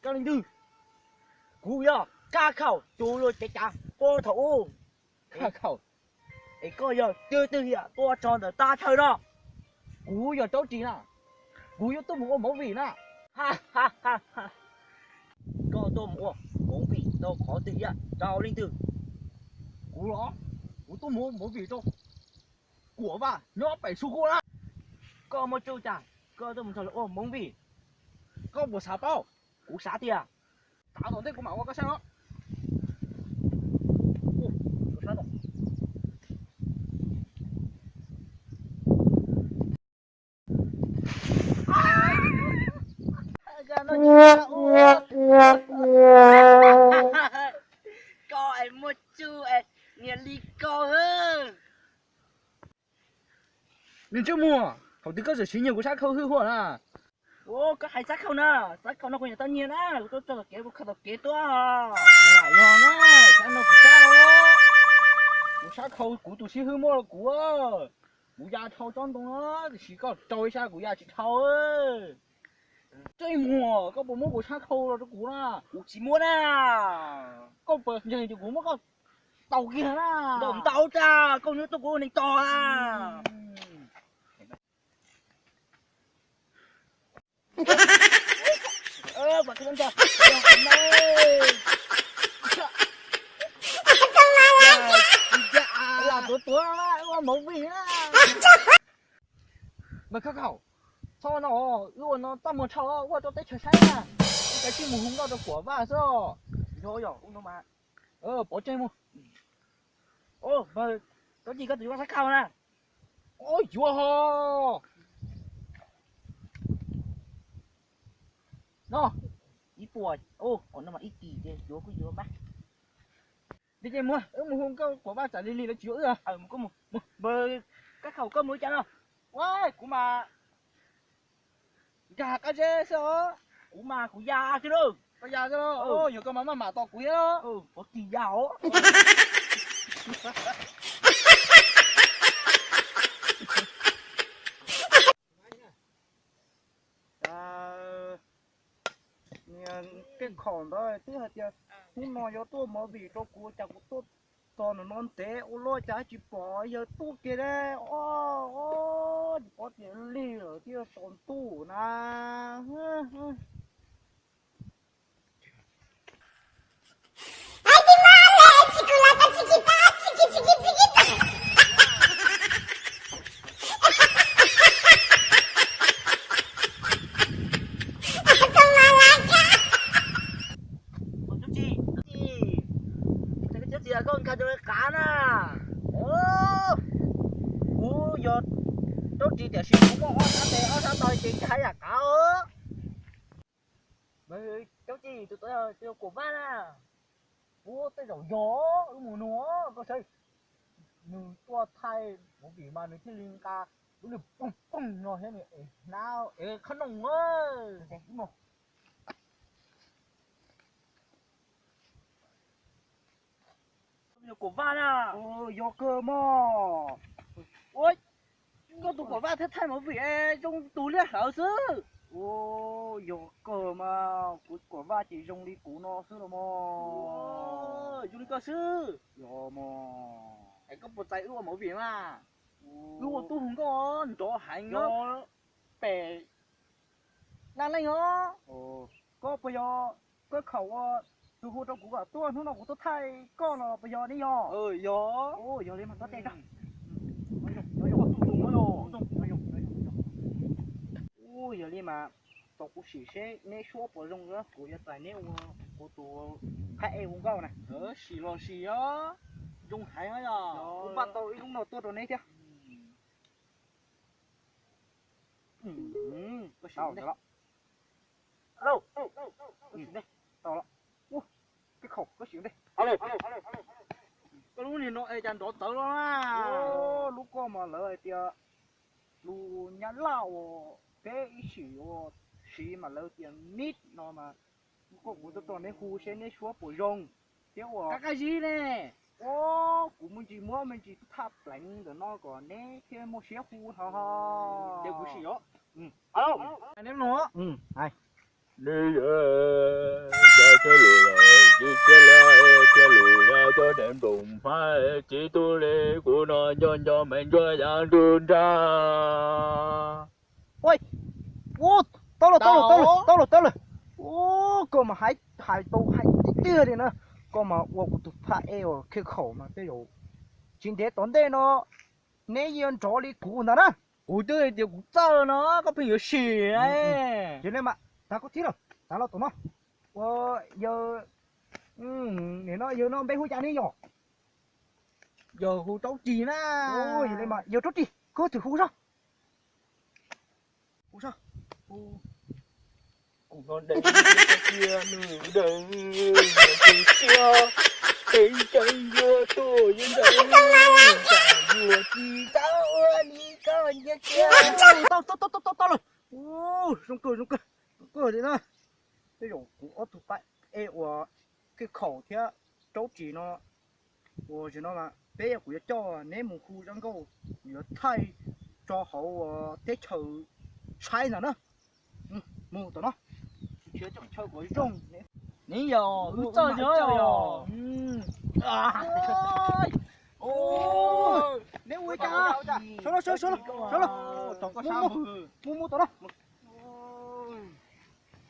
Cov leej twg? Kuv yog Kab Khaum tus luag cev cav puag thaum ub. Kab Khaum, es koj yog twg twg yam tuaj txog ntawm teb chaws no? Kuv yog Raub Ris na, kuv yuav tuaj mus ua movie na. Koj tuaj mus ua movie rau qhov twg thiab rau leej twg? Kuv los, kuv tuaj mus ua movie rau Kuam Vaj nyob pem Xu Khuam na. Koj muaj tsuj cas koj tuaj mus nrog lawv ua movie? Koj puas xav paub? Kuv xav tiag. Tav tom ntej kuv mam ua koj saib os. Koj es muaj tsuj es niag li koj. Niag ntsej muag, thaum twg koj txawm siv nyiag kuv sab khau hwj huam na? Koj hais sab khau na, sab khau no kuv niam tau nyiag na, kuv tuaj txog tom kev kuv khaws tom kev tuaj. Yog na, sab no kuv sab, kuv sab khau kuv tus xib hwb muab rau kuv. Kuv ya dhau tsob ntoo na, tiam sis koj rau ib sab kuv ya tsis dhau. Ntsej muag, koj puas muab kuv sab khau los rau kuv na? Kuv tsis muab na. Koj puas ntseeg tias kuv muab koj tau kiag na? Ntaus ntau tag, koj nyob tuaj kuv ua neeg tog a. Lam tuav tuav ua movie na. Npawg Kab Khaum, txhob ua no, wb ua no txaj muag tshaj ua rau teb chaws saib na. Wb kav tsij mus hu nkauj rau Kuam Vaj xwb. Yog yog, ua no mas. Pov tseg mus. Npawg Raub Ris, koj tus yuav sab khau na? Yuav ho. No, ib puas, no mas ib kis ces yuav kuj yuav mas. Li ces mus, wb mus hu nkauj Kuam Vaj tsam li li lawv tsis yuav wb. Npawg Kab Khaum, koj mus li cas no? Ua, kuv mas nkag qab zeb xwb os. Kuv mas kuv ya xwb lauj. Koj ya xwb lauj? Yog koj mas maj mam tos kuv thiab. Ua kis ya os. Niag Kab Khaum ntawd twb hais tias hnub no yuav tuaj movie rau kuv, cas kuv tuaj txog ntawm no ntev ua luaj cas tsis pom yawg tuaj kiag li. Tsis pom tias lig lawm thiaj tsaus ntuj na. Ua, Tub Tsis, Tub Tsis, koj nkag rau qav na. Kuv yog Tub Tsis tiam sis kuv muaj ob sab tes ob sab taw ces nkag yam qav os. Tub Tsis, tus tod yog Kuam Vaj na. Ua, tej zaum yog, wb mus nug koj saib. Nws tuaj thaij movie mas nws thiaj li nqa lub lwg poog poog no thiab nws es hnab es qhab nooj. Kuam Vaj na. Yog kawg mog. Ua, koj tus Kuam Vaj thiaj thaij movie zoo tus liab hlawv xwb. Ua, yog kawg mas, kuv Kuam Vaj ces zoo li kuv no xwb los mog. Zoo li koj xwb. Yog mog. Es koj puas txais wb ua movie mas? Wb ua tub hu nkauj nrov heev os. Pem Laj Leej os. Koj puas yog Kab Khaum ua tus hu rau kuv kom tuaj hnub no kuv tuaj thaij koj los puas yog ne yog? Yog. Yog li mas koj teb tso. Ua, yog li mas tos kuv sim seb neb suab puas zoo, kuv yuav txais neb ua kuv tus phab ej hu nkauj na. Sim los sim os, zoo heev os, kuv npaj tau ib lub no tuaj rau neb thiab. Alo, koj sim ua ntej. Tau lawm. Ua, Kab Khaum, koj sim ua ntej. Alo, koj lub niag no es cas nrov tawv los na? Lub koj mas lawv hais tias lus Nyab Laj uas peb ib sim ua siv mas lawv tias mid no mas, lub koj kuv tuaj rau neb hu seb neb suab puas zoo thiab ua. Qab qab zib ne. Ua, kuv me ntsis muab me ntsis thaj pleev ntawm no kom neb thiaj muaj siab hu hos. Ces kuv sim os. Alo, neb mloog. Hais. Nws yog cov thiab lus los tsis thiab lus, thiab lus yog cov neeg nploos hmab tsis tu li, kuv no nco nco me ntsuag yam nrug nrag. Ua, tau lawm, tau lawm, tau lawm, tau lawm, tau lawm. Ua, koj mas hais, hais tau hais tiag tiag li na. Koj mas ua kuv tus phaj ej uas khib khaum mas tej zaum tsis ntev tom ntej no neb yuav nrov li kuv ntag na. Kuv twb hais tias kuv txawj no, koj pheej yuav sim. Yog li mas tav koj thib lawm, tav los tom no. Ua, yawg, nim no yawg no npe hu cas ne yom? Yawg hu Rauv Ris na. Yawg Rauv Ris, koj thwm hu soj. Hu soj. Kuv no deev cia nws deev, cia peb caug yuav tuaj yuav ntev, yuav tsis tau ua li koj cia cia. Tau, tau, tau, tau, tau lawm. Zoo kawg, zoo kawg, zoo kawg li na. Tej zaum kuv ob tug phaj ej uas khib khaum thiab Rauv Ris no, uas zaum no mas peb kuv yuav coj neb mus hu zaj nkauj, kuv yuav thaij tso hauv teb chaws Thaib ntag na. Mus tom no. Neb yog wb txawj yog. Neb ua cas? Sawv los, sawv los, sawv los. Mus, mus tom no.